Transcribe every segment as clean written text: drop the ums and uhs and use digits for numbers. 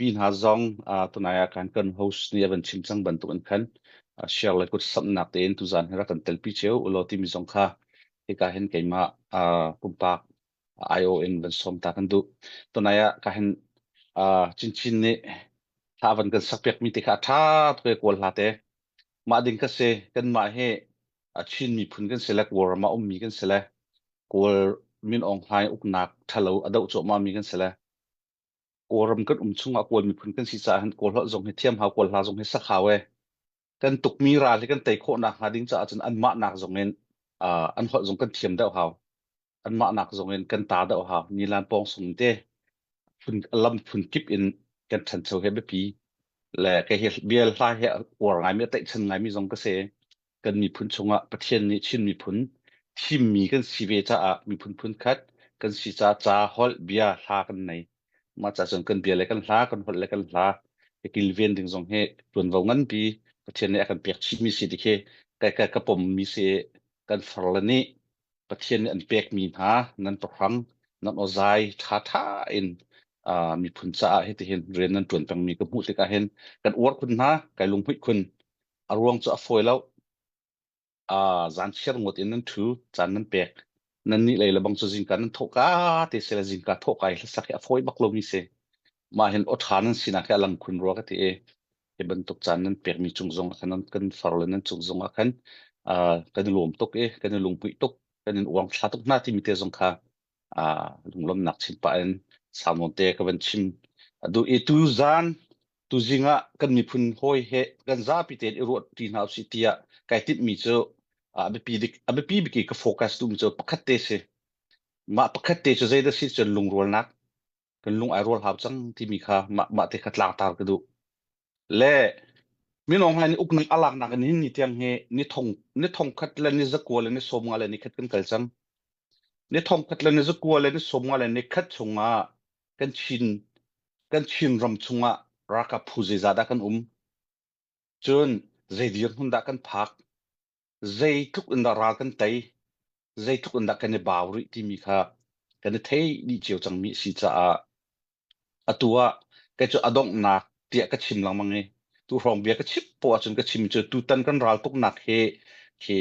mipi hna zong tunai ah khan kan host nih a van chim cang bantuk in khan share le kut samhnak tein tuzan hi rak kan telpi cio ulaw timi zong kha hika hin keimah pumpak IO in van sawm ta kan duh. Tunai ah ka hin chinchin nih thla van kan sak piak mi te kha a ṭha tuk e kawl hla te. Mah ding ka si kanmah hi a Chin miphun kan si le Kawlram ah ummi kan si le Kawl Min Aung Hlaing uknak ṭhalo a doh cuahmah mi kan si le Kawlram kan um chungah Kawl miphun kan si caah hin Kawl holh zong hi thiam hau Kawl hla zong hi sak hau e. Kan tukmi ral hi kan tei khawh nakhnga ding caah cun anmah nak zong in an holh zong kan thiam deuh hau. Anmah nak zong in kan ta deuh hau. Nilan pawng sung te phun lam phun kip in kan ṭhancho hi a biapi. Le kei hi bial hla hi a uar ngaimi a tlaihchan ngaimi zong ka si. Kan miphun chungah Pathian nih Chin miphun thimmi kan si ve caah miphun phunkhat kan si caah ca, holh, bia, hla kan nei. Mah ca cun kan bia le kan hla, kan holh le kan hla i kilven ding zong hi ṭuanvo nganpi Pathian nih a kan pek chihmi si ti khi ka, ka, ka pommi si i kan farle nih Pathian nih an pekmi hna nan pahrang, nan awzai ṭhaṭha in uh, miphun caah hitihin rian nan ṭuan pengmi ka hmuh tikah hin kan uar khun hna, kai lunghmuih khun. A ruang cu a fawi lo. Uh, zan chiar ngawt in nan ṭhu, caan nan pek. Nan nih lei le bang cu zingka nan thawh ka te se le zingka thawh ka i hlasak hi a fawi bak lomi si. Mah hin aw ṭha nan sinak hi a lang khun rua ka ti i hi bantuk caan nan pekmi cung zong ah khan kan far le nan cung zong ah khan uh, kan i lawm tuk i kan i lunghmuih tuk kan in uang thla tuk hna timi te zong kha uh, lunglawmnak chim pah in saunawn te ka van chim du i tu zan tu zing ah kan miphun hawi he kan zapi tein i ruah ti hna usih tiah kai timhmi cu a biapi dik a biapi bik i ka focus duhmi cu pakhat te si mah pakhat te cu zeidah si cun lungrualnak kan lung ai rual hau cang timi kha mah mah te kha tlangtar ka duh le minung hai nih uknak a laknak in hin ni tiang hi ni thong ni thong khat le ni zakua le ni sawm nga le ni khat kan kal cang ni thong khat le ni zakua le ni sawm nga le ni khat chungah kan Chin kan Chin ram chungah ralkap phu zeizah dah kan um cun zei dirhmun dah kan phak zeitluk in dah ral kan tei zeitluk in dah kan i bau rih timi kha kan i thei dih cio cangmi a si caah atu ah kei cu a donghnak tiah ka chim lengmang i tu hrawng bia ka chim poah ahcun ka chim cu tutan kan ral tuknak hi hi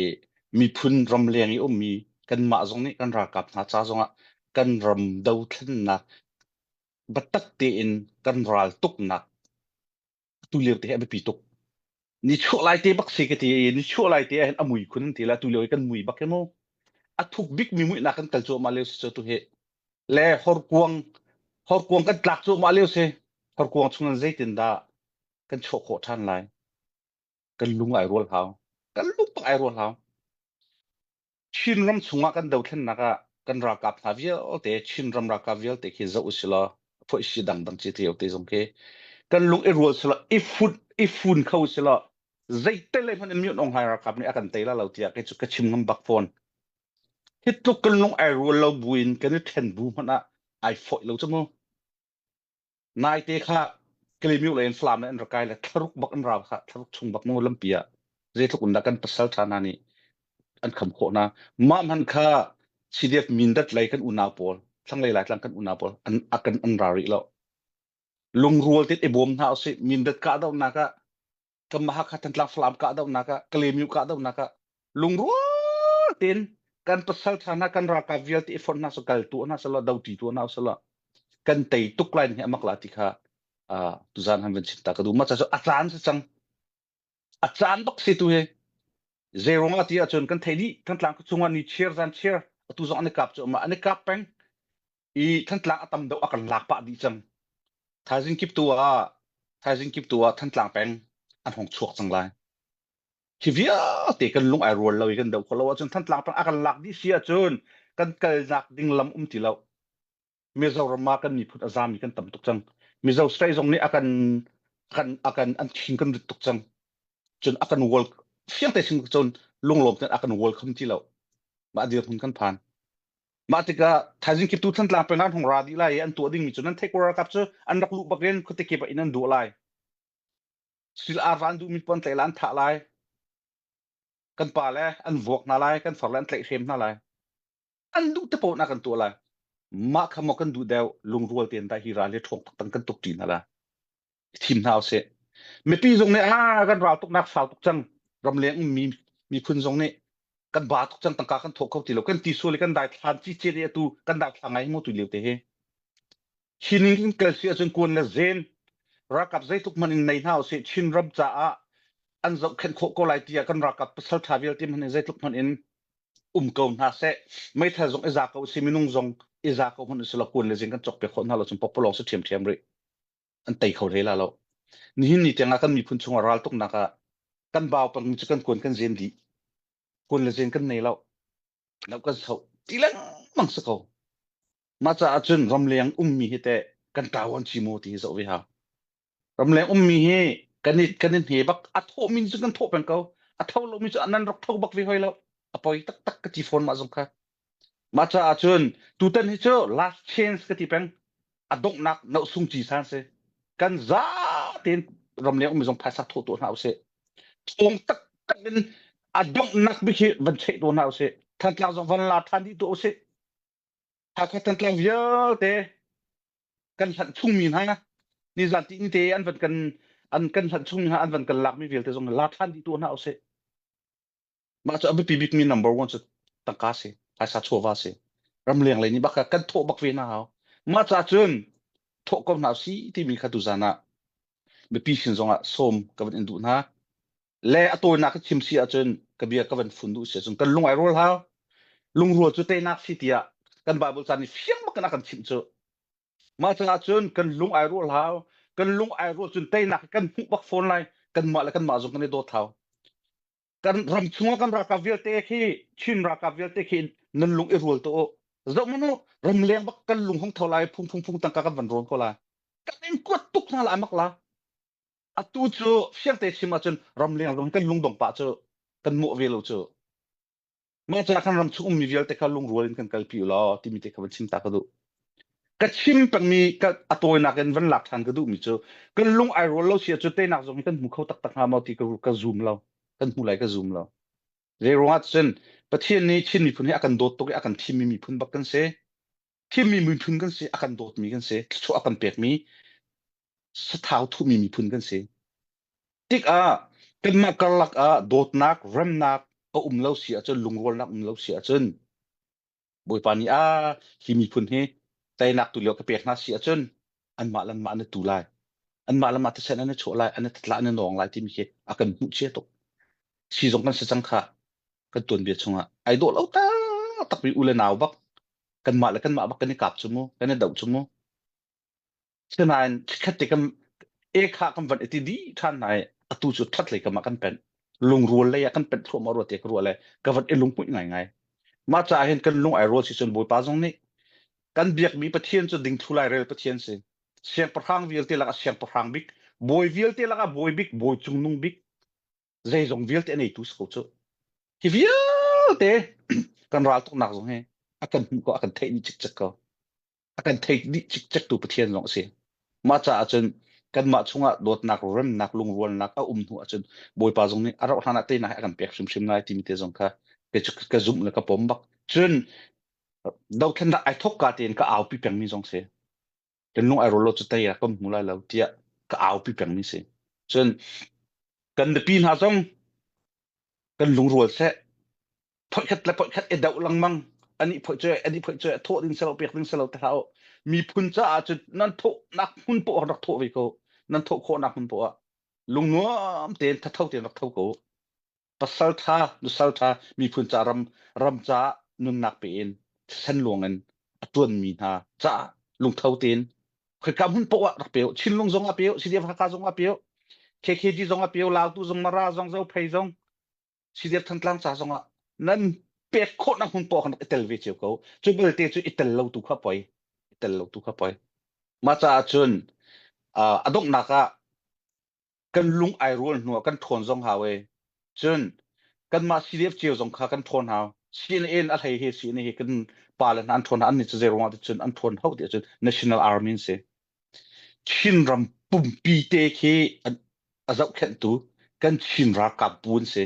miphun ramleng i ummi kanmah zong nih kan ralkap hna ca zongah kan ram dothlennak biatak tein kan ral tuknak tu lio te hi a biapi tuk. Nichuah lai te bak si ka ti i nichuah lai te ah hin a mui khun an ti la tu lio i kan mui bak hi mu. A thuk bik mi muihnak kan kal cuahmah lio si cu tu hi. Le horkuang horkuang kan tlak cuahmah lio si. Horkuang chung in zeitin dah kan chuah khawh ṭhan lai. Kan lung ai rual hau. Kan lung tak ai rual hau. Chinram chungah kan dothlennak ah kan ralkap hna vialte Chinram ralkap vialte khi zoh usilaw phoihsi dangdang ci tlio te zong khi kan lung i rual selaw i fun i fun kho selaw zeitel le hmanh in Myo Aung Hlaing ralkap nih a kan tei la lo tiah kei cu ka chim ngam bak fawn. Hi tluk kan lung ai rual lo buin kan i ṭhen bu hmanh ah ai fawih lo cu mu. Naite kha Kalaymyo lei in Falam in an ra kai le thlaruk bak an rau kha thlaruk chung bak mu lampi ah zeitluk in dah kan pasal ṭha hna nih an kham khawh hna. Mah hmanh kha CDF Mindat lei kan unau pawl, thlanglei Laitlang kan unau pawl an a kan an ra rih lo. Lungrual tein i bawm hna usih. Mindat kahdohnak ah kanmah Hakha Thantlang Falam kahdohnak ah Kalaymyo kahdohnak ah lungrual tein kan pasal ṭha hna kan ralkap vialte i fonh hna seh kal tuah hna selaw doti tuah hna selaw kan tei tuk lai hi amak la ti kha uh, tuzan han van chim ta ka duh ma cha a caan si cang a caan bak si tu hi zeirong a ti ahcun kan thei dih Thantlang chungah ni chiar zan chiar atu zong an i kap cu ma an i kap peng i Thantlang a tam deuh a kan lak pah dih cang thaizing kip tu ah thaizing kip tu ah Thantlang peng an hong chuak cang lai Hi vialte kan lung ai rual lo i kan doh khawh lo ahcun Thantlang peng a kan lak dih si ahcun kan kalnak ding lam um ti lo. Mizoram ah kan miphun a zami kan tam tuk cang. Mizo state zong nih a kan kan a kan an thin kan rit tuk cang. Cun a kan wall fiang te chim cun lunglawm ten a kan wall kham ti lo. Mah dirhmun kan phan. Mah tikah thaizing kip tu Thantlang peng an hong ra dih lai i an tuah dingmi cu nan theih ko ralkap cu an rak luh bakin khuate kip ah inn an duah lai. Sil ar an duhmi pawn tlaih an thah lai. Kan pa le an vuak hna lai, kan far le an tlaihhrem hna lai. An duh te paoh na kan tuah lai. Mah kha maw kan duh deuh lungrual tein dah hi ral hi ṭhawng taktak kan tuk ṭi hna lai. Thim hna usih. Mipi zong nih ah kan ral tuknak sau tuk cang. Ramleng ummi miphun zong nih kan ba tuk cang tangka kan thawh kho ti lo. Kan ti sual i kan daithlan cicet i atu kan daithla ngai mu tu lio te hi. Hi ning kan kal si ahcun kuan le zen ralkap zeitluk hmanh in nei hna usih Chin ram caah an zohkhenh khawh ko lai tiah kan ralkap pasal ṭha vialte hmanh in zeitluk hmanh in um ko hna seh meithal zong i za ko si minung zong i za ko hmanh usih law kuan le zing kan cawk piak khawh hna lo cun pokpalawng si ṭhiamṭhiam rih an tei kho hlei la lo nihin ni tiangah kan miphun chungah raltuknak ah kan bau pang cu kan kuan kan zen dih kuan le zen kan nei lo lo kan soh ti lengmang si ko mah caah cun ramleng ummi hi teh kan ṭawan ci maw ti hi zoh ve hau ramleng ummi hi kan i kan i hne bak a thawh min cu kan thawh peng ko a tho lomi cu nan rak tho bak ve hoi lo a poi taktak ka ti fawn mah zong kha mah caah cun tutan hi cu last chance ka ti peng a donghnak noh sung ci san si kan za tein ramleng ummi zong phaisa thawh tuah hna usih thawng taktak in a donghnak bik hi van cheih tuah hna usih Thantlang zong van la ṭhan dih tuah usih Hakha Thantlang vialte kan hlanh chungmi hna nizan ti ni te an van kan an kan hlanh chungmi hna an van kan lakmi vialte zong la ṭhan dih tuah hna usih Mah cu a biapi bikmi number one cu tangka si, phaisa chawva si. Ramleng lei nih bak kan thawh bak ve hna hau. Mah ca cun thawh ko hna si timi kha tuzan ah mipi sin zongah sawm ka van in duh hna. Le a tawinak ka chim si ahcun ka bia ka van fun duh si ahcun kan lung ai rual hau. Lungrual cu teinak si tiah kan Bible ca nih fiang bak in a kan chimh cu. Mah caah cun kan lung ai rual hau. Kan lung ai rual cun teinak kan hmuh bak fawn lai. Kanmah le kanmah zong kan i dawt hau. Kan ram chungah kan ralkap vialte khi Chin ralkap vialte khi nan lung i rual to u zoh manu ramleng bak kan lung hung tho lai phung phung phung tangka kan van rawn ko lai kan in kuat tuk hna la mak la atu cu fiangte chim ahcun ramleng zong kan lungdong pah cu kan mawh ve lo cu mah caah kan ram chung ummi vialte kha lungrual in kan kalpi u law timi te kha van chim ta ka duh Ka chim pengmi ka a tawinak in van lak ṭhan ka duhmi cu kan lung ai rual lo si ahcun teinak zong hi kan hmu kho taktak hnga maw ti ka, ka zum lo. Kan hmu lai ka zum lo. Zei ruangah cun Pathian nih Chin miphun hi a kan dawt tuk i a kan thimmi miphun bak kan si. Thimmi miphun kan si, a kan dawtmi kan si, thluachuah a kan pekmi sathau thuhmi miphun kan si. Tikah kanmah karlak ah dawtnak, remnak a um lo si ahcun, lungrualnak um lo si ahcun Bawipa nih a hi miphun hi teinak tu lio ka pek hna si ahcun anmah le anmah an i tu lai. Anmah le anmah thisen an i chuah lai, an i tla an i nawng lai timi khi a kan hmuh chia tuk. Si zong kan si cang kha kan tuanbia chungah ai dawh lo taktak mi u le nau bak kanmah le kanmah bak kan i kap cu mu, kan i doh cu mu. Sinain chikkhat te kan ekha kan van i ti dih ṭhan hna i atu cu ṭhat lei kam ah kan penh. Lungrual lei ah kan penh thluahmah rua te ka ruah le ka van i lunghmuih ngaingai. Mah caah hin kan lung ai rual si cun Bawipa zong nih kan biakmi Pathian cu dingthlu lairel Pathian si. Siangpahrang vialte lakah siangpahrang bik, bawi vialte lakah bawi bik, bawi cungnung bik, zeizong vialte a neitu si ko cu. Hi vialte kan ral tuknak zong hi a kan hmuh ko, a kan theih dih cikcek ko. A kan thei dih cikcektu Pathian zong a si. Mah caah cun kanmah chungah dawtnak, remnak, lungrualnak a um hnu ahcun Bawipa zong nih a rauh hlan ah teinak hi a kan pek hrimhrim lai timi te zong kha kei cu ka zumh le ka pom bak. Cun dothlennak ai thawk ka tein ka aupi pengmi zong si. Kan lung ai rual lo cu tei ah kan hmu lai lo tiah ka aupi pengmi si. Cun kan mipi hna zong kan lungrual seh phoihkhat le phoihkhat i doh lengmang ani phoih cu ani phoih cu thawh ding selo pek ding selo te hlah u miphun caah cun nan thawhnak hmun poah rak thawh ve ko nan thawh khawhnak hmun poah lungnuam tein thatho tein rak tho ko pasal tha nusal tha miphun ca ram ram ca nunnak pe in thisen luang in a tuanmi hna caah lungtho tein khoika hmun poah rak pe u Chinlung zong ah pe u CDF Hakha zong ah pe u KKG zong ah pe u Lautu zong Mara zong Zophei zong CDF Thantlang ca zongah nan pek khawhnak hmun poah kan rak i tel ve cio ko. Cu belte cu i tel lo tu kha poi. I tel lo tu kha poi. Mah caah cun a donghnak ah kan lung ai rual hnu ah kan ṭhawn zong hau e. Cun kanmah CDF cio zong kha kan ṭhawn hau. CNA in a hlei he CNA he kan pa le hna an ṭhawn hna an nih cu zei ruangah cun an ṭhawn hau ti ahcun National Army an si. Chinram pumpi te khi a zohkhenhtu kan Chin ralkap bu an si.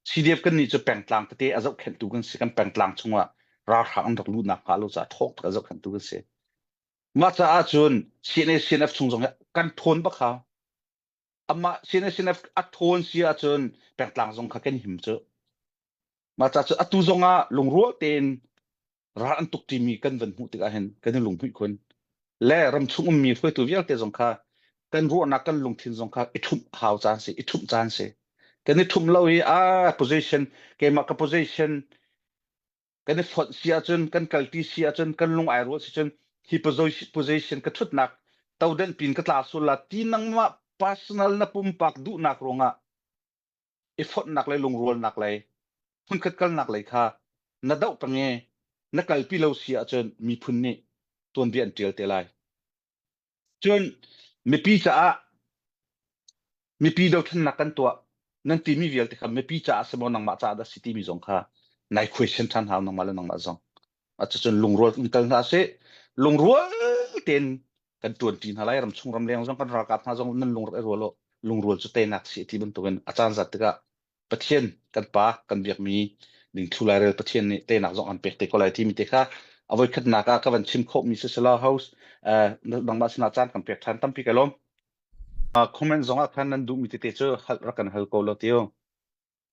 CDF kan nih cu pengtlang tete a zohkhenhtu kan si. Kan pengtlang chungah ralhrang an rak luhnak hnga lo caah thawk tak a zohkhenhtu kan si. Mah caah cun CNA CNF chung zong hi Kan ṭhawn bak hau. Amah CNA-CNF a ṭhawn si ahcun pengtlang zong kha kan him cu. Mah ca cu atu zong ah lungrual tein ral an tuk ṭimi kan van hmuh tikah hin kan i lunghmuih khun. Le ramchung ummi hruaitu vialte zong kha kan ruahnak kan lungthin zong kha i ṭhumh hau caan si, i ṭhumh caan si. Kan i ṭhumh lo i ah position keimah ka position kan i fonh si ahcun kan kalti si ahcun kan lung ai rual si cun hi position ka ṭhutnak todenh pin ka tla sul la ti nangmah personal na pumpak duhnak ruangah i fonhnak le lungrualnak lei hmunkhat kalnak lei kha na doh peng i na kalpi lo si ahcun miphun nih tuanbia an ṭial te lai. Cun mipi caah mipi dothlennak kan tuah nan timi vialte kha mipi caah si maw nangmah caah dah si timi zong kha nai question ṭhan hau nangmah le nangmah zong. Cucun lungrual in kal hna sih. Lungrual tein kan ṭuanṭi hna lai ramchung ramleng zong kan ralkap hna zong nan lung rak i rual u. Lungrual cu teinak si ti bantukin a caan zat tikah Pathian kan pa kan biakmi dingthlu lairel Pathian nih teinak zong an pek te ko lai timi te kha a voikhatnak ah ka van chim khawhmi si sila host nangmah sinah caan kan pek ṭhan tampi ka lawm. Comment zong ah khan nan duhmi tete cu hal rak kan hal ko law tiu.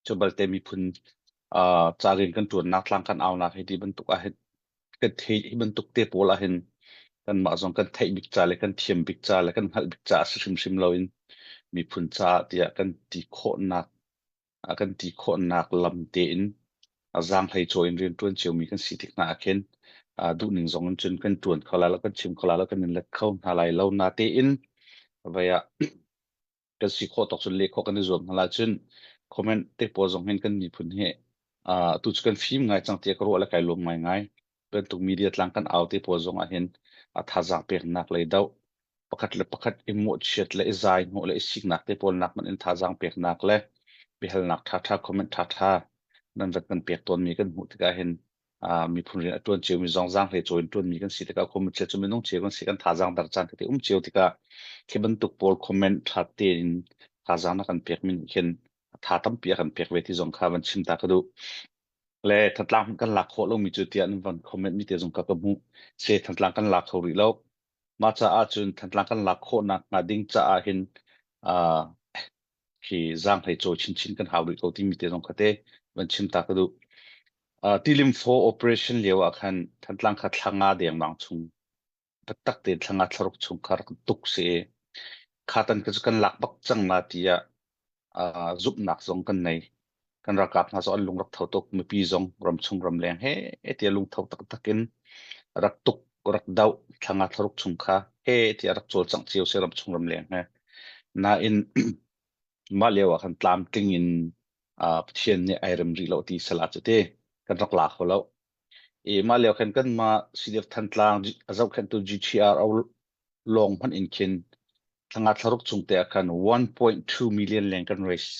Cu balte miphun ca rian kan ṭuannak tlang kan aunak hi ti bantuk ah hin kan theih hi bantuk te pawl ah hin kanmah zong kan theih bik ca le kan thiam bik ca le kan hngalh bik ca a si hrimhrim loin miphun caah tiah kan ti khawhnak kan ti khawhnak lam tein a zaanghlei cawi in rian ṭuan ciomi kan si tik hna ah khin duhning zong in cun kan ṭuan kho lai lo kan chim kho lai lo kan in let kho hna lai lo na tein vei ah kan si khawh tawk cun leh khawh kan i zuam hna lai cun comment te pawl zong hin kan miphun hi tu cu kan fim ngai cang tiah ka ruah le kai lawm ngai ngai bantuk media tlang kan au te pawl zong ah hin a thazaang peknak lei doh pakhat le pakhat i mawhchiat le i zai hnawh le i siknak te pawl nak man in thazaang peknak le biahalnak ṭhaṭha comment ṭhaṭha nan vat kan pek tawnmi kan hmuh tikah hin miphun rian a ṭuan ciomi zong zaanghlei cawi in ṭuanmi kan si tikah comment cio cu minung cio kan si kan thazaang dar caan tete um cio tikah khi bantuk pawl comment ṭha tein thazaang na kan pekmi nih khin tha tampi a kan pek ve ti zong kha van chim ta ka duh. Le Thantlang hmanh kan lak khawh lomi cu tiah nan van comment mi te zong kha ka hmuh. Se Thantlang kan lak kho rih lo. Mah caah cun Thantlang kan lak khawhnak hnga ding caah hin uh, khi zaanghlei cawi chinchin kan hau rih ko timi te zong kha te van chim ta ka duh. Uh, Tilim 4 operation lio ah khan Thantlang kha thla nga dengmang chung taktak tein thla nga thlaruk chung kha rak tuk si i kha tan ka cu kan lak bak cang la tiah uh, zumhnak zong kan nei. Kan ralkap hna zong an lung rak tho tuk mipi zong ramchung ramleng he tiah lungtho taktak in rak tuk rak doh thla nga thlaruk chung kha he tiah rak cawlcangh cio si ramchung ramleng he. Nain mah lio ah khan tlamtling in uh, Pathian nih ai rem rih lo ti sala cu ti kan rak la kho lo. I mah lio khan kanmah CDF Thantlang a zohkhenhtu GTR lawng hmanh in khin thlanga thlaruk chung te ah khan 1.2 million leng kan raise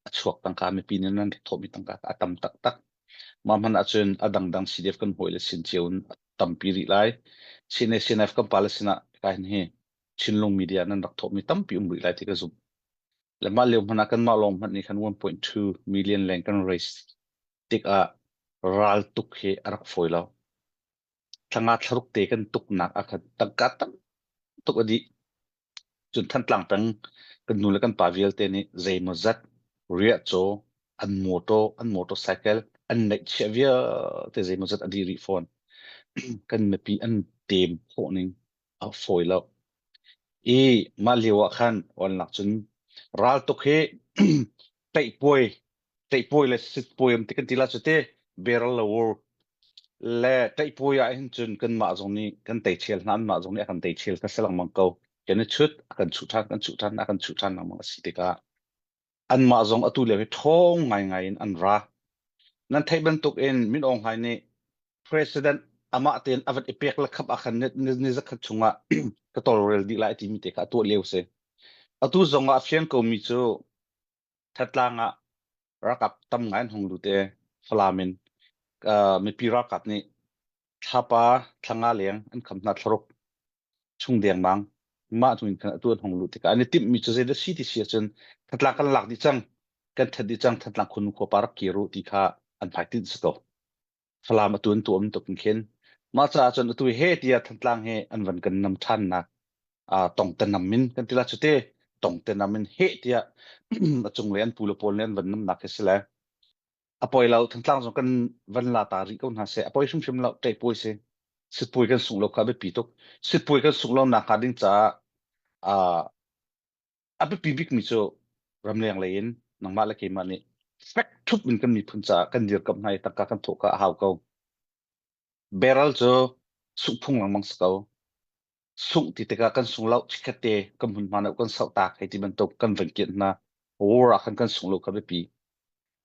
a chuak tangka mipi nih nan rak thawhmi tangka a tam taktak. Mah hmanh ahcun a dangdang CDF kan hawi le sin cio in a tampi rih lai. Chin CNF kan pale sinah ka hin hi Chinlung media nan rak thawhmi tampi um rih lai ti ka zumh. Le mah lio hmanh ah kanmah lawng hmanh nih khan 1.2 million leng kan raise tikah ral tuk hi a rak fawi lo. Thlanga thlaruk te kan tuknak ah khan tangka tam tuk a dih. Cun Thantlang peng kan nu le kan pa vialte nih zeimawzat riahcaw, an motor, an motorcycle an neihchiah vialte zeimawzat a dih rih fawn. Kan mipi an tem khawh ning a fawi lo. I mah lio ah khan onlak cun raltuk hi teihpuai teihpuai le sitpuai um ti kan ti la cu te barrel le war le teihpuai ah hin cun kanmah zong nih kan tei chel hna anmah zong nih a kan tei chel ka si lengmang ko. Kan i chut a kan chuh ṭhan kan chuh ṭhan a kan chuh ṭhan lengmang a si tikah anmah zong atu lio hi ṭhawng ngaingai in an ra. Nan theih bantuk in Min Aung Hlaing nih President amah tein a van i pek le khap ah khan ni, ni zakhat chungah ka tawlrel dih lai timi te kha a tuah lio si. Atu zong ah a fiang komi cu Thatlang ah ralkap tam ngai an hung lut i Falam in uh, mipi ralkap nih thlapa thlanga leng an kham hna thlaruk chung dengmang mah tu in khan atu an hung lut tikah an i timhmi cu zeidah si ti si ahcun Thantlang kan lak dih cang kan that dih cang Thantlang khunu khua pa rak kir u ti kha an phai tinh si ko. Falam atu an tuam tuk in khin mah caah cun atu he tiah Thantlang he an van kan nam ṭhannak. Tongtenam in kan ti la cu te tongtenam in heh tiah a cunglei an pu le pawl nih an van namnak khi si le a poi lo Thantlang zong kan van la ta rih ko hna seh a poi hrimhrim lo ṭeihpuai si sitpuai kan sungh lo kha a biapi tuk sitpuai kan sungh lo nak hnga ding caah a biapi bikmi cu ramleng lei in nangmah le keimah nih fek ṭhup in kan miphun caah kan dirkamh hna i tangka kan thawh kha a hau ko. Barrel cu sungh phung lengmang si ko. Sungh ti tikah kan sung lo chikkhat te kan hmunhma deuh kan sauh tak hei ti bantuk kan van kianh hna. War ah khan kan sung lo kha biapi.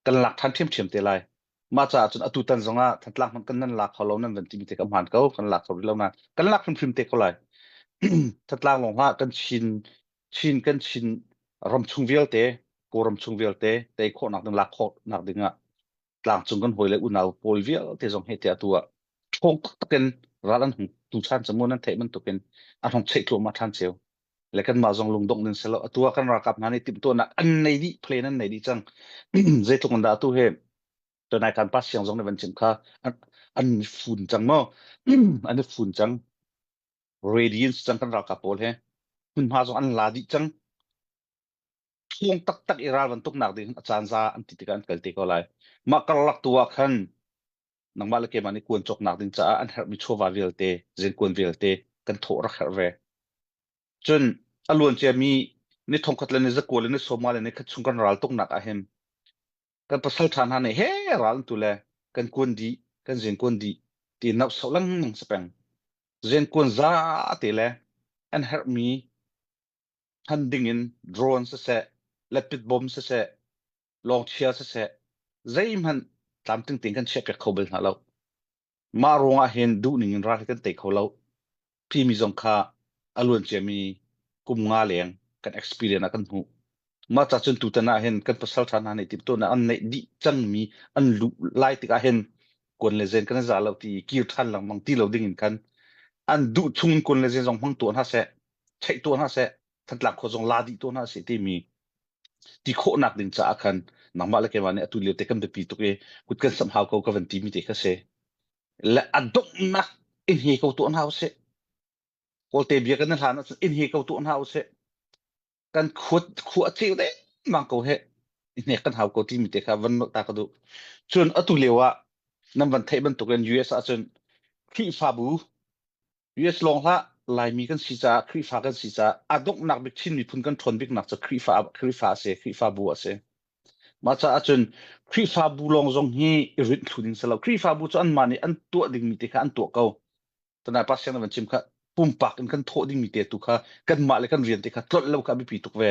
Kan lak ṭhan ṭhiamṭhiam te lai. Mah caah cun atu tan zongah Thantlang hmanh kan nan lak kho lo nan van timi te ka hmaan ko kan lak kho rih lo nain kan lak hrimhrim te ko lai. Thantlang lawng hlah kan Chin Chin kan Chin ram chung vialte Kawlram chung vialte tei khawhnak ding lak khawhnak ding ah tlangcung kan hawi le unau pawl vialte zong he tiah tu ah ṭhawng taktak in ral an hung tu ṭhan cu mu nan theih bantukin an hung cheih thluahmah ṭhan cio le kanmah zong lungdongh ning selo atu ah kan ralkap hna nih timhtuahnak an nei dih plan an nei dih cang zeitluk in dah atu he tunai kan pa siang zong nih van chim kha an i fun cang maw an i fun cang radiance cang kan ralkap pawl he hmunhma zong an la dih cang ṭhawng taktak i ral bantuk nak ding a caan za an ti tikah an kal te ko lai. Mah karlak tu ah khan nangmah le keimah nih kuan cawknak ding caah an herhmi chawva vialte, zenkuan vialte kan thawh rak herh ve. Cun a luan ciami ni thongkhat le ni zakua le ni sawma le ni khat chung kan ral tuknak ah hin kan pasal ṭha hna nih he ral an tu le kan kuan dih, kan zenkuan dih ti nauh soh lengmang si peng. Zenkuan za te le an herhmi hman dingin drone siseh, letpit bom siseh, lawngchia siseh, zeihmanh tlamtling tein kan chiahpiak kho bal hna lo. Mah ruangah hin duhning in ral hi kan tei kho lo. Timi zong kha a luan ciami kum nga leng kan experience ah kan hmuh. Mah ca cun tutan ah hin kan pasal ṭha hna nih timhtuahnak an neih dih cangmi an luh lai tikah hin kuan le zen kan i za lo ti i kir ṭhan lengmang ti lo ding in khan an duh chung in kuan le zen zong hmang tuah hna seh cheih tuah hna seh Thantlang khua zong la dih tuah hna seh timi ti khawhnak ding caah khan nangmah le keimah nih atu lio te kan biapi tuk i kut kan samh hau ko ka van timi te kha si le a donghnak in he ko tuah hna usih Kawlte bia kan hlan ahcun in he ko tuah hna usih kan khua khua a ceu dengmang ko he i hnek kan hau ko timi te kha van nolh ta ka duh cun atu lio ah nan van theih bantukin US ahcun Khrihfabu US lawng hlah Laimi kan si caah Khrihfa kan si caah a donghnak bik Chin miphun kan ṭhawn biknak cu Khrihfa Khrihfa a si Khrihfabu a si mah caah cun Khrihfabu lawng zong hi i rinh thlu ding si lo Khrihfabu cu anmah nih an tuah dingmi te kha an tuah ko Tanai pa siang na van chim kha pumpak in kan thawh dingmi te tu kha kanmah le kan rian te kha tlolh lo kha a biapi tuk ve.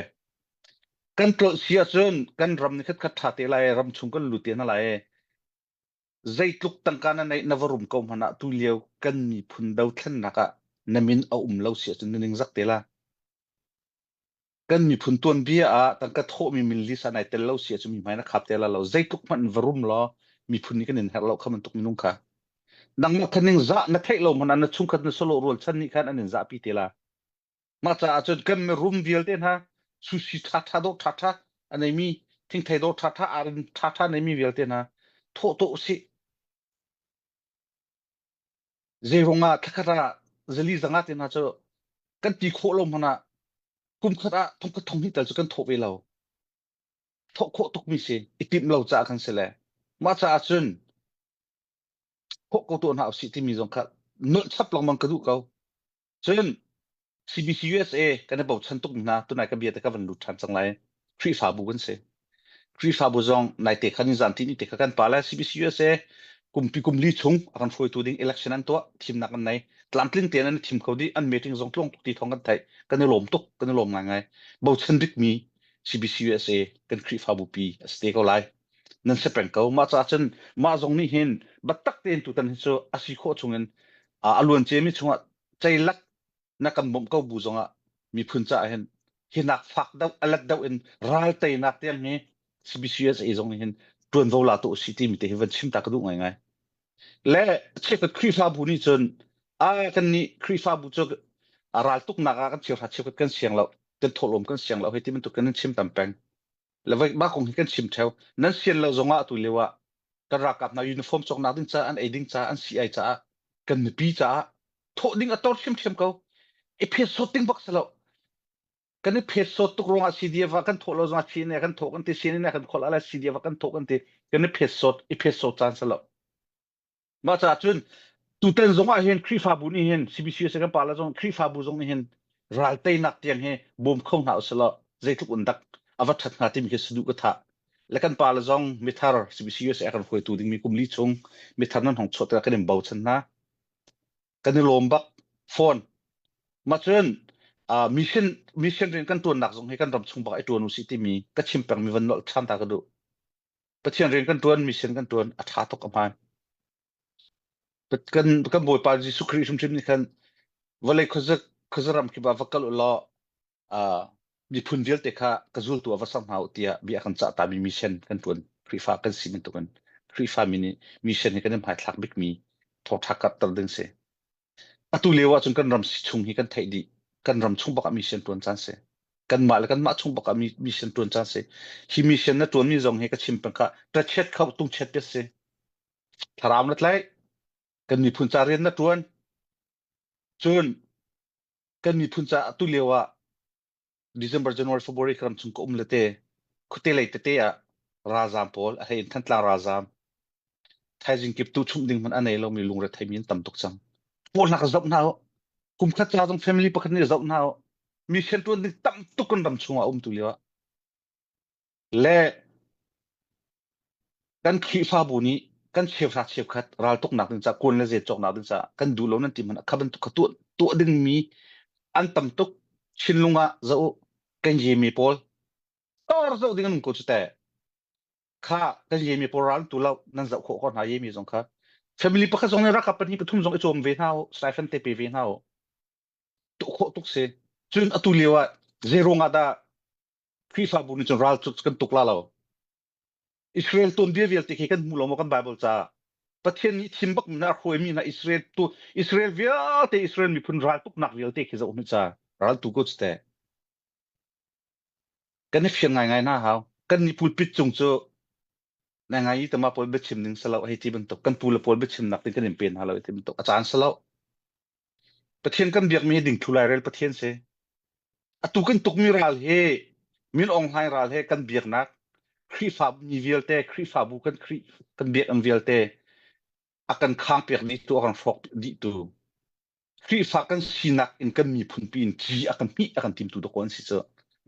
Kan tlolh si ahcun kan ram nih khat khat ṭha te lai ram chung kan lut te hna lai. Zeitluk tangka na neih na va rum ko hmanh ah tu lio kan miphun dothlennak ah na min a um lo si ahcun na ningzak te la. Kan miphun tuanbia ah tangka thawhmi min list ah nai tel lo si ahcun mi hmai na khap te la lo. Zeitluk hmanh in va rum law miphun nih kan in herh lo kha bantuk minung kha. Nangmah kha ning zah na theih lo hmanh ah na chungkhat na salo rualchan nih khan an in zahpi te la. Mah caah cun kan mirum vialte hna sushi ṭhaṭha dawh ṭhaṭha a neimi thingthei dawh ṭhaṭha arin ṭhaṭha neimi vialte hna thawh tuah usih. Zeirung ah thlakhat ah zali zanga te hna cu kan ti khawh lo hmanh ah kum khat ah thongkhat thong hnih tal cu kan thawh ve lo. Thawh khawh tukmi si i timh lo caah kan si le. Mah caah cun thawh ko tuah hna usih timi zong kha nolh chap lengmang ka duh ko. Cun CBC USA kan i bochan tuk hna tunai ka bia te ka van lut ṭhan cang lai. Khrihfabu kan si. Khrihfabu zong naite khan in zan ti te kha kan pa le CBC USA kumpi kum li chung a kan hruaitu ding election an tuah thimnak an nei tlamtling tein an i thim kho dih an meeting zong tluang tuk ti thawng kan theih kan i lawm tuk kan i lawm ngaingai bochan bikmi CBC USA kan Khrihfabu pi a si te ko lai nan si peng ko mah caah cun mah zong nih hin biatak tein tutan hi cu a si khawh chungin a luan ciami chungah ceilak na kan bawmh ko bu zongah miphun caah hin hinak fak deuh alat deuh in ral teinak tiang hi CBCUSA zong nih hin ṭuanvo la tu si timi te hi van chim ta ka duh ngaingai. Le cheukhat Khrihfabu nih cun a kan nih Khrihfabu cu a ral tuknak ah kan cheuhra cheukhat kan siang lo kan thawhlawm kan siang lo hei ti bantuk kan in chim tam peng. Le voi mah kong hi kan chim theo. Nan sian lo zongah atu lio ah kan ralkap hna uniform cawknak ding caah an ei ding caah an CI caah kan mipi caah thawh ding a tor thiamthiam ko. I phet sawt ding bak si lo. Kan i phet sawt tuk ruangah CDF ah kan thawh lo zongah CNA kan thawh kan ti CNA kan kholh ala CDF ah kan thawh kan ti kan i phet sawt i phet sawt caan si lo. Mah caah cun tutan zong ah hin Khrihfabu nih hin CBCUSA kan pa le zong Khrihfabu zong nih hin ral teinak tiang hi bawm kho hna usih zeitluk in dak a va ṭhat hnga timi khi saduh ka thah. Le kan pa le zong mithar CBCUSA kan hruaitu dingmi kum li chung mithar nan hong chuah tikah kan in bochan hna. Kan i lawm bak fawn. Mah cun uh, mission mission rian kan ṭuannak zong hi kan ram chung bak i ṭuan usih timi ka chim pengmi van nolh ṭhan ta ka duh. Pathian rian kan ṭuan, mission kan ṭuan, a ṭha tuk a hmaan. Kan, kan Bawipa Jesuh Khrih hrimhrim nih khan vawlei khuaza khuazaram kip ah va kal u law uh, miphun vialte kha ka zultu ah va ser hna u tiah bia kan cah tami mission kan ṭuan. Khrihfa kan si bantukin Khrihfa mi nih mission hi kan i hmaithlak bikmi thawngṭha karhter ding si. Atu lio ahcun kan ram chung hi kan theih dih. Kan ram chung bak ah mission ṭuan caan si. Kanmah le kanmah chung bak ah mission ṭuan caan si. Hi mission na ṭuanmi zong hi ka chim peng kha ṭachiat kho tungchiat piat si. Thlarau na tlaih. Kan miphun ca rian na ṭuan. Cun kan miphun ca atu lio ah December, January, February ka ram chung ka um le te khuate lei tete ah ralzaam pawl a hlei in Thantlang ralzaam thaizing kip tu chumh ding hmanh a nei lomi lungre theimi an tam tuk cang. Pawl hna ka zoh hna u. Kum khat ca zong family pakhat nih zoh hna u. Mission tuan ding tam tuk kan ram chung ah um tu lio ah. Le kan Khrihfabu nih kan cheuhra cheukhat raltuknak ding caah kuan le zet cawknak ding caah kan duh lo nan ti hmanh ah kha bantuk kha tuah tuah dingmi an tam tuk thinlung ah zoh u kan yemi pawl tor zoh ding an um ko cu teh kha kan yemi pawl ral tu lo nan zoh khawh ko hna yemi zong kha family pakhat zong nih rakap pahnih pathum zong i cawm ve hna u stipend te pe ve hna u tuah khawh tuk si cun atu lio ah zei ruang ah dah Khrihfabu nih cun ral cu kan tuk la lo Israel tuanbia vialte khi kan hmu lo maw kan Bible caah Pathian nih thim bak mi hna a hruaimi hna Israel tu Israel vialte Israel miphun raltuknak vialte khi zoh hnu ca raltu ko cu teh kan i fiang ngaingai hna hau kan nih pulpit cung cu na ngai i tama pawl biachim ning salo hei ti bantuk kan pu le pawl biachimnak ding kan in pe hna lo ti bantuk a caan salo Pathian kan biakmi hi dingthlu lairel Pathian si. Atu kan tukmi ral hi Min Aung Hlaing ral he kan biaknak Khrihfa mi vialte Khrihfabu kan Khrih kan biakinn vialte a kan khangpiak dihtu a kan hrawk dihtu Khrihfa kan sinak in kan miphun pi in ci a kan hmih a kan timtu dawkaw an si cu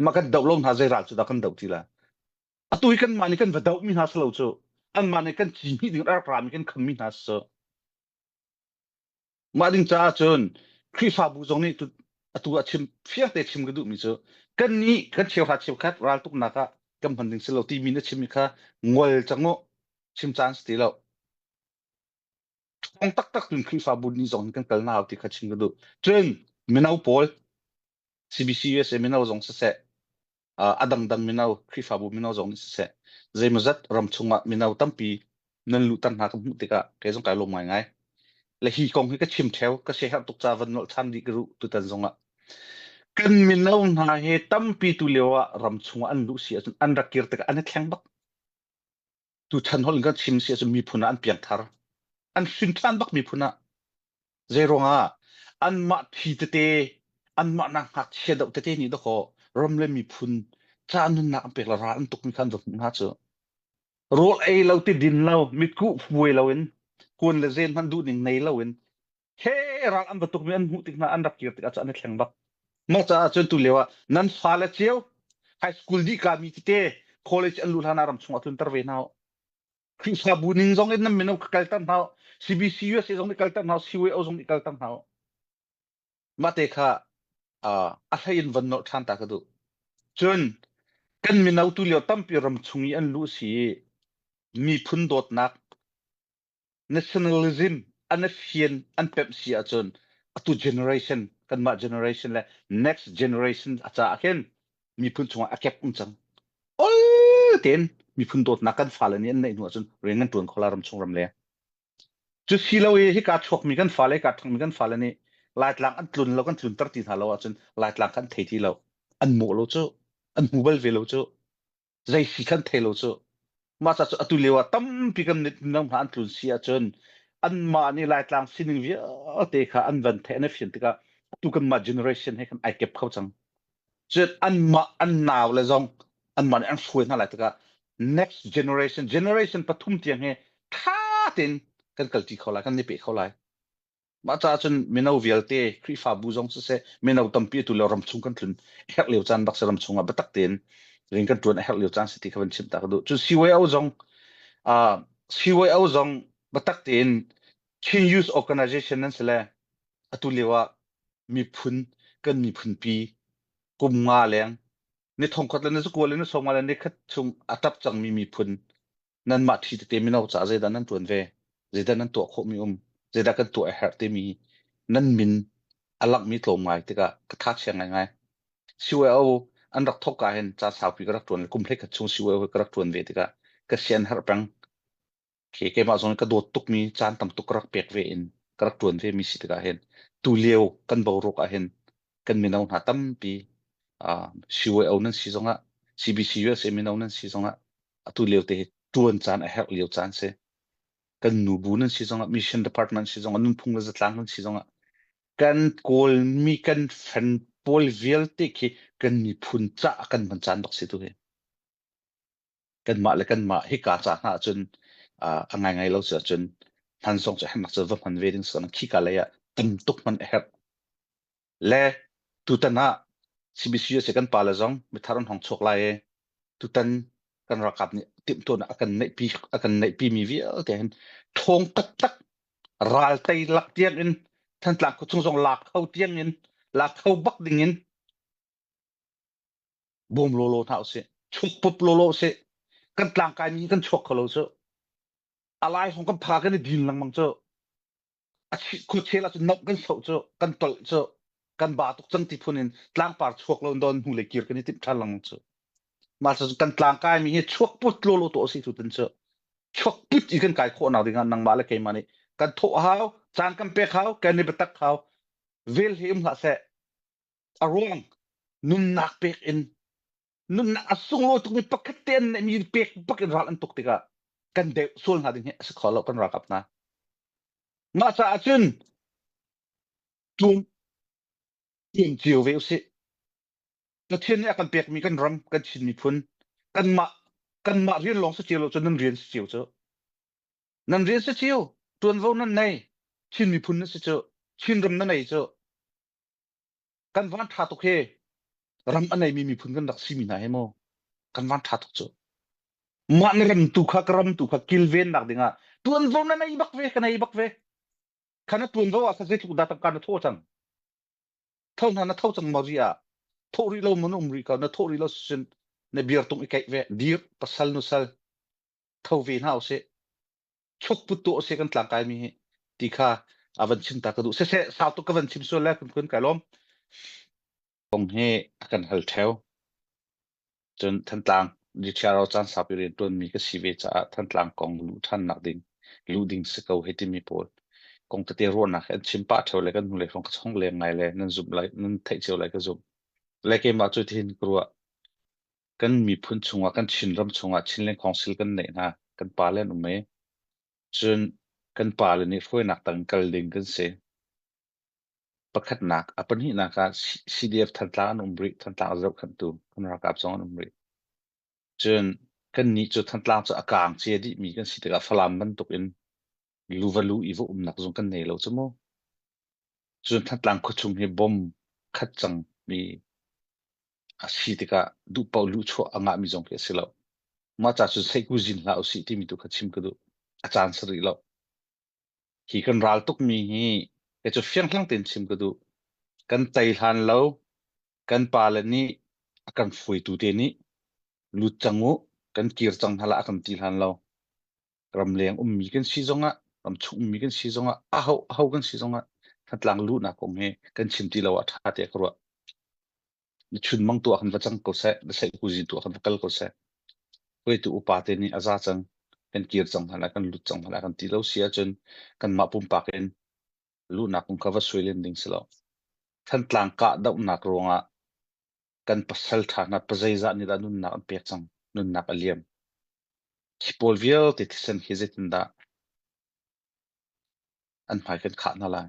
mah kan doh lo hna zei ral cu dah kan doh ti la atu hi kanmah nih kan va doh mi hna si lo cu anmah nih kan ci hmih ding rak rami kan kham mi hna si cu Mah ding caah cun Khrihfabu zong nih atu ah chim fiang te chim ka duhmi cu kannih kan cheuhra cheukhat raltuknak ah kan hman ding si lo timi na chimmi kha ngol cang u chim caan si ti lo. Ṭhawng taktak tun Khrihfabu nih zong hin kan kal na hau ti kha chim ka duh. Cun mino pawl CBC USA mino zong siseh a dangdang mino Khrihfabu mino zong nih siseh zeimawzat ram chungah mino tampi nan luhter hna ka hmuh tikah kei zong kai lawm ngaingai. Le hi kong hi ka chim theo ka siaherh tuk ca van nolh ṭhan dih ka ruh tutan zongah. Kan mino hna hi tampi tu lio ah ram chungah an luh si ahcun an rak kir tikah an i thleng bak. Tuchan holh in kan chim si ahcun miphun ah an piangthar. An hrin ṭhan bak miphun ah. Zeiruangah anmah thi tete anmah nak ngakchia deuh tete nih dakaw ram le miphun ca nunnak an pek le ral an tukmi kha an va hmuh hna cu. Rawl ei lo ti din lo mitkuh fuai loin kuan le zen hmanh duh ning nei loin he ral an va tukmi an hmuh tik hna an rak kir tikah cu an i thleng bak. Mah caah cun tu lio ah nan fale cio high school dih ka mi tete college an luh hlan ah ram chung ah tlunter ve hna u. Khrihfabu ning zong in nan mino kha kalter hna u. CBC USA zong nih kalter hna u. CYO zong nih kalter hna u. Mah te kha uh, a hlei in van nolh ṭhan ta ka duh. Cun kan mino tu lio tampi ram chung i an luh si i miphun dawtnak nationalism an i fian an pemh si ahcun atu generation kanmah generation le next generation a caah khin miphun chungah a kek um cang ol tein miphun dawtnak kan fale nih an neih hnu ahcun rian kan ṭuan kho la ram chung ram le cu si lo i hika chuakmi kan fale hika ṭhangmi kan fale nih Laitlang an tlun lo kan tlunter ti hna lo ahcun Laitlang kha an thei ti lo an mawh lo cu an hmu bal ve lo cu zei si khan thei lo cu mah ca cu atu lio ah tampi kan mino hna an tlun si ahcun anmah nih Laitlang sining vialte kha an van theih an i fian tikah Tu kanmah generation he kan ai kep kho cang. Cun anmah an nau le zong anmah nih an hruai hna lai tikah next generation generation pathum tiang hi tha tein kan kalṭi kho lai, kan i pe kho lai. Mah caah cun mino vialte Khrihfabu zong siseh mino tampi atu lio ramchung kan tlun a herh lio caan bak si ramchung ah biatak tein rian kan ṭuan a herh lio caan si ti kha van chim ta ka duh. Cun CYO zong uh, CYO zong biatak tein Chin Youth Organization nan si le atu lio ah miphun kan miphunpi kum nga leng ni thongkhat le ni zakua le ni sawmnga le ni khat chung a tap cangmi miphun nanmah ṭhi tete mino caah zeidah nan ṭuan ve zeidah nan tuah khawhmi um zeidah kan tuah a herh timi nan min a langhmi tlawm ngai tikah ka tha chia ngaingai CYO an rak thawk ah hin ca saupi ka rak ṭuan kum hlei khat chung CYO ka rak ṭuan ve tikah ka sian herh peng khi keimah zong ka dawt tukmi caan tam tuk ka rak pek ve in ka rak ṭuan ve mi si tikah hin tu lio kan boruak ah hin kan mino hna tampi uh, CYO nan si zongah CBC USA mino nan si zongah atu lio te hi ṭuan caan a herh lio caan si. Kan nubu nan si zongah mission department si zongah nunphung le zatlang nan si zongah kan kawlmi kan fan pawl vialte khi kan miphun caah kan hman caan bak si tu hi. Kanmah le kanmah hika ca hna ahcun uh, a ngaingai lo si ahcun hman zong cu hernak cu va hman ve ding si khika lei ah tam tuk hman a herh. Le tutan ah CBC USA kan pale zong mithar an hong chuak lai i tutan kan ralkap nih timhtuahnak a kan neihpi a kan neihpi mi vialte hin ṭhawng taktak ral tei lak tiang in Thantlang khuachung zong lak kho tiang in lak kho bak ding in bawm lawlaw hna usih chuak pup lawlaw usih kan tlangkai mi kan chuak kho lo cu a lai hong kan pha kan i din lengmang cu a khuachel ahcun nomh kan soh cu kan tolh cu kan ba tuk cang ti phun in tlangpar chuak lo don hnu le kir kan i timh ṭhan lengmang cu mah cu kan tlangkai mi hi chuak put lawlaw to si tu tan cu chuak put i kan kai khawh nak ding ah nangmah le keimah nih kan thawh hau caan kan pek hau kan i biatak hau vel hi um hlah seh a ruang nunnak pek in nunnak a sunglawi tukmi pakhat te an neihmi pek bak in ral an tuk tikah kan deuh sual hna ding hi a si kho lo kan ralkap hna mah caah cun tum tum cio ve usih Pathian nih a kan pekmi kan ram kan Chin miphun kanmah kanmah rian lawng si cio lo cu nan rian si cio cu nan rian si cio tuanvo nan nei Chin miphun na si cu Chin ram na nei cu kan van ṭha tuk hi ram a neimi miphun kan rak simi hna hi mu kan van ṭha tuk cu mah na ram tu kha ka ram tu kha kilvennak dingah tuanvo na nei bak ve ka nei bak ve kha na tuanvo ah kha zeitluk dah tangka na thawh cang tho hna na tho cang maw ri ah thawh rih lo mun um rih ko na thawh rih lo sin na bir tung i keih ve dir pasal nusal tho ve hna usih chuk put tu ase kan tlangkai mi hi ti kha a van chim ta ka duh siseh sau tuk ka van chim sual le kun kun kai lawm kong hi a kan hal theo cun Thantlang DTRO caan saupi rian tuan mi ka si ve caah Thantlang kong lu than nak ding lu ding si ko hei timi pawl kong tete ruahnak an chim pah theo le kan hnu le hrawng ka chong leng ngai le nan zumh lai nan theih cio lai ka zumh le keimah cu tihin ka ruah Kan miphun chungah kan Chinram chungah Chinland Council kan neih hna. Kan pale an um i cun kan pale nih hruainak tang kal ding kan si. Pakhatnak, a pahnihnak ah CDF Thantlang an um rih, Thantlang a zohkhenhtu kan ralkap zong an um rih. Cun kannih cu Thantlang cu a kaang cia dihmi kan si tikah Falam bantuk in luva lu i va umnak zong kan nei lo cu mu. Cun Thantlang khuachung hi bom khat cangmi a si tikah duh paoh luhchuah a ngahmi zong khi a si lo. Mah ca cun seihkuzin hlah usih timi tu kha chim ka duh. A caan si rih lo. Hi kan ral tukmi hi kei cu fianghlang tein chim ka duh. Kan tei hlan lo, kan pale nih a kan hruaitu te nih lut cang u, kan kir cang hna lah a kan ti hlan lo. Ramleng ummi kan si zongah, ramchung ummi kan si zongah, aho aho kan si zongah Thantlang luhnak kong hi kan chim ti lo ah ṭha tiah ka ruah. Na chunmang tu ah khan va cang ko seh, na seihkuzi tu ah khan va kal ko seh. Hruaitu upa te nih a za cang, kan kir cang hna lai, kan lut cang hna lai kan ti lo si ahcun kanmah pumpak in luhnak kong kha va suai len ding si lo. Thantlang kahdohnak ruangah kan pasal ṭha hna pazeizah nih dah nunnak an pek cang, nunnak a liam. Khi pawl vialte thisen khi zeitindah an hmai kan khah hna lai?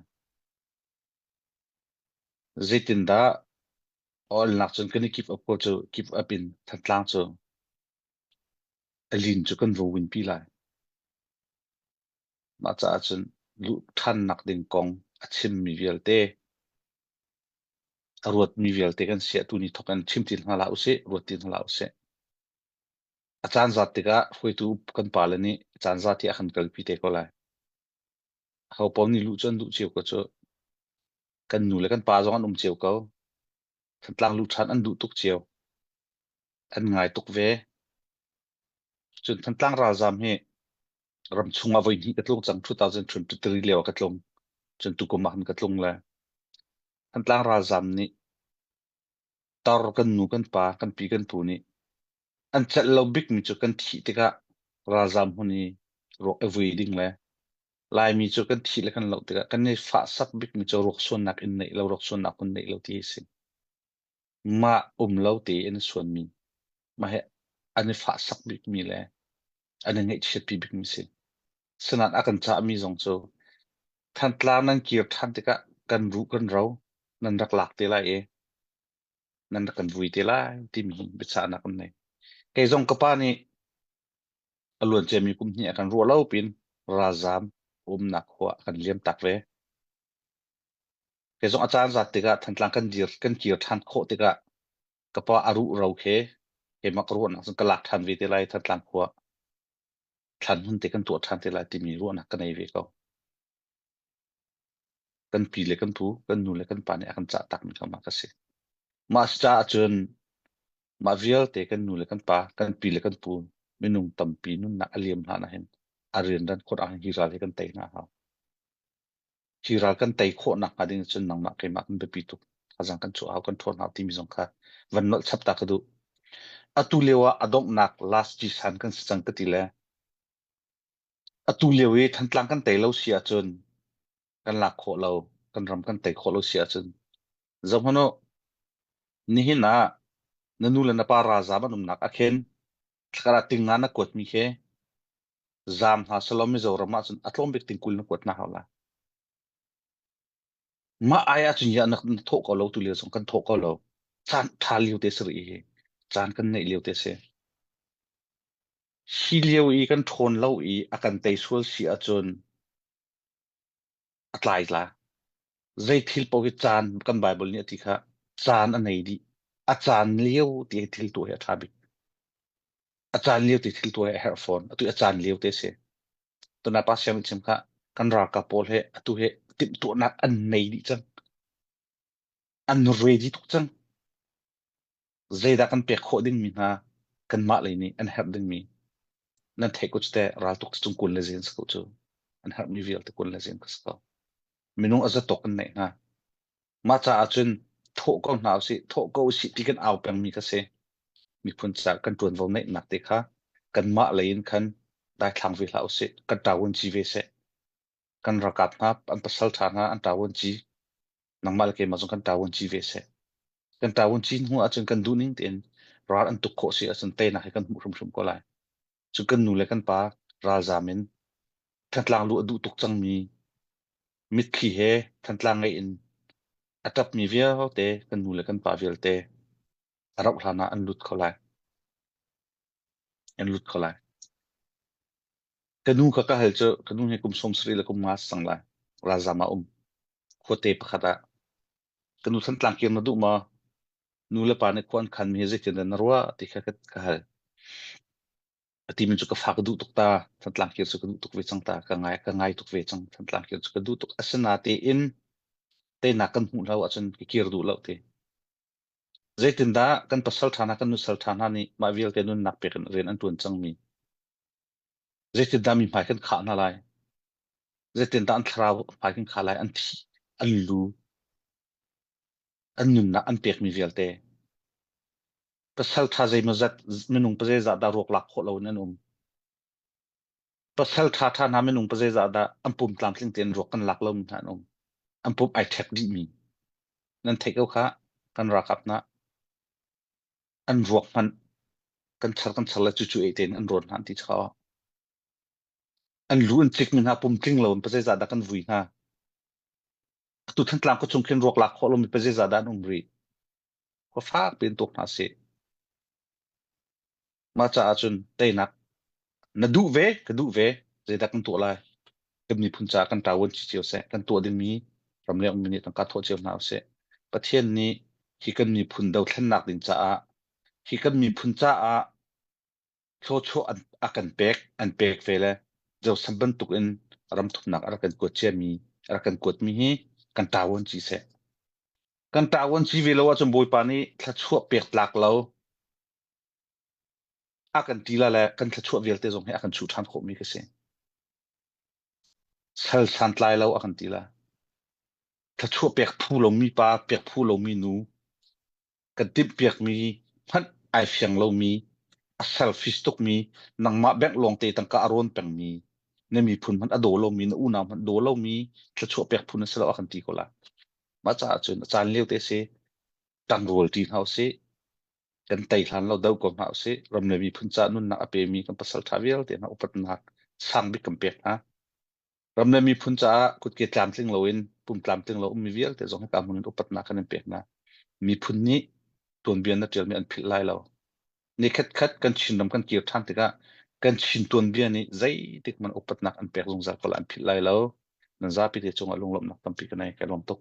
Zeitindah awlnak cun kan i keep up ko cu keep up in Thantlang cu a lin cu kan va win pi lai. Mah caah cun luh ṭhannak ding kong a chimmi vialte a ruatmi vialte kan si ah tuni thawk in chim ti hna hlah usih, ruat ti hna hlah usih. A caan zat tikah hruaitu kan pale nih caan zat hi a kan kalpi te ko lai. Ho paoh nih luh cu an duh cio ko cu. Kan nu le kan pa zong an um cio ko. Thantlang luh ṭhan an duh tuk cio. An ngai tuk ve. Cun Thantlang ralzaam hi ramchung ah voihnih ka tlung cang 2023 lio ah ka tlung. Cun tukum ah khan ka tlung le Thantlang ralzaam nih tar kan nu kan pa kan pi kan pu nih an celh lo bikmi cu kan thih tikah ralzaam hmun i ruak i vui ding le Laimi cu kan thih le kan loh tikah kan i fahsak bikmi cu ruak suannak inn neih lo, ruak suannak hmun neih lo ti hi a si. Mah um lo tein a suanmi, mah hi an i fahsak bikmi le an i ngaihchiatpi bikmi si. Sinain a kan cahmi zong cu Thantlang nan kir ṭhan tikah kan ruh kan ro nan rak lak te lai i nan rak kan vui te lai timi biachahnak an nei. Kei zong ka pa nih a luanciami kum hnih a kan ruah lo pin ralzaam umnak khua a kan liam tak ve. Kei zong a caan zat tikah Thantlang kan dir kan kir ṭhan khawh tikah ka pa a ruh ro khi keimah ka ruahnak cun ka lak ṭhan ve te lai Thantlang khua thlan hmun te kan tuah ṭhan te lai timi ruahnak ka nei ve ko. Kan pi le kan pu, kan nu le kan pa nih a kan cah takmi kha mah ka si. Mah caah cun mah vialte kan nu le kan pa, kan pi le kan pu minung tampi nunnak a liam hlan ah hin a rianran khawt ah hin hi ral hi kan tei hna a hau. Hi ral kan tei khawh nakhnga ding cun nangmah keimah kan biapi tuk. Thazang kan chuah hau, kan ṭhawn hau timi zong kha van nolh chap ta ka duh. Atu lio ah a donghnak last G-san kan si cang ka ti le Atu lio i Thantlang kan tei lo si ahcun kan lak khawh lo, kan ram kan tei khawh lo si ahcun zohhmanh u, nihin ah na nu le na pa ralzaam an umnak ah khin thlakhat ah ting nga na kuatmi khi zaam hna selaw Mizoram ahcun a tlawm bik ting 20 na kuat hna hau lai. Mah ai ahcun ya na na thawh ko lo tu lio zong kan thawh ko lo. Caan ṭha lio te si rih hi. Caan kan neih lio te si. Hi lio i kan ṭhawn lo i a kan tei sual si ahcun a tlai la. Zei thil paoh hi caan kan Baibal nih a ti kha caan a nei dih. A caan lio ti hi thil tuah hi a ṭha bik. A caan lio ti thil tuah hi a herh fawn. Atu i a caan lio te a si. Tuna pa siam chim kha kan ralkap pawl he atu he timhtuahnak an nei dih cang. An ready tuk cang. Zeidah kan pek khawh dingmi hna kanmah lei nih an herh dingmi nan theih ko cu teh raltuk cung kun le zen si ko cu an herhmi vialte kun le zen ka si ko minung a zatawk kan neih hna mah caah cun thawh ko hna usih thawh ko usih ti kan au pengmi ka si miphun ca kan ṭuanvo neihnak te kha kanmah lei in khan daithlang ve hlah usih kan ṭawun ci ve seh kan ralkap hna an pasal ṭha hna an ṭawun ci nangmah le keimah zong kan ṭawun ci ve seh Kan ṭawun cin hnu ahcun kan duhning tein ral an tuk khawh si ahcun teinak hi kan hmuh hrimhrim ko lai. Cu kan nu le kan pa ralzaam in Thantlang luh a duh tuk cangmi mitthli he Thantlang ngeih in a ṭapmi vialte kan nu le kan pa vialte a rauh hlan ah an lut kho lai. An lut kho lai. Ka nu kha ka hal cu ka nu hi kum 70 le kum nga sang lai. Ralzaam ah um. Khuate pakhat ah Ka nu Thantlang kir na duh maw? Nu le pa nih khua an khanmi hi zeitin dah na ruah ti kha ka hal. A timi cu ka fa ka duh tuk ta. Thantlang kir cu ka duh tuk ve cang ta. Ka ngai, ka ngai tuk ve cang. Thantlang kir cu ka duh tuk. Asinatein teinak kan hmuh lo ahcun ka kir duh lo ti. Zeitindah kan pasal ṭha hna, kan nusal ṭha hna nih mah vialte nunnak pek in rian an ṭuan cangmi. Zeitindah mi hmai kan khah hna lai? Zeitindah an thlarau hmai kan khah lai? An thi, an lu, an nunnak an pekmi vialte. Pasal ṭha zeimawzat minung pazeizah dah ruak lak khawh loin an um. Pasal ṭha ṭha hna minung pazeizah dah an pum tlamtling tein ruak kan lak lomi hna an um. An pum ai ṭhek dihmi. Nan theih ko khah, kan ralkap hna. An ruak hmanh kan char kan char le cucu ei tein an rawn hna an ti chaw. An lu an tlikmi hna pum tling lo in pazeizah dah kan vui hna. Atu Thantlang khuachung khin ruak lak khawh lomi pa zeizah dah an um rih? Khua fak piin tuak hna sih. Mah caah cun teinak na duh ve, ka duh ve, zeidah kan tuah lai? Kan miphun caah kan ṭavuan ci cio seh, kan tuah dingmi ramleng ummi nih tangka thawh cio hna usih. Pathian nih hi kan miphun dothlennak ding caah, hi kan miphun caah thluachuah an, a kan pek, an pek ve le Joseph bantuk in ram thumnak a rak kan kuat ciami, a rak kan kuatmi hi kan ṭavuan ci seh. Kan ṭavuan ci ve lo ahcun Bawipa nih thluachuah pek tlak lo, a kan ti la le kan thluachuah vialte zong hi a kan chuh ṭhan khawhmi ka si. Sal santlai lo a kan ti la. Thluachuah pek phu lomi pa, pek phu lomi nu, kan timhpiakmi hmanh ai fiang lomi, a selfish tukmi, nangmah bank lawngte tangka a rawn pengmi, na miphun hmanh a daw lomi, na unau hmanh daw lomi thluachuah pek phu na si lo a kan ti ko la. Mah caah cun a caan lio te si, ṭangrual ṭi hna usih, kan tei hlan lo do ko hna usih ram le miphun ca nunnak a pemi kan pasal ṭha vialte hna upatnak sang bik kan pek hna ram le miphun caah kutke tlamtling loin pum tlamtling lo ummi vialte zong hika hmun in upatnak kan in pek hna miphun nih tuanbia na ṭialmi an philh lai lo ni khat khat kan Chinram kan kir ṭhan tikah kan Chin tuanbia nih zeitik man upatnak an pek zungzal ko la an philh lai lo nan zapi te cungah lunglawmhnak tampi ka nei ka lawm tuk.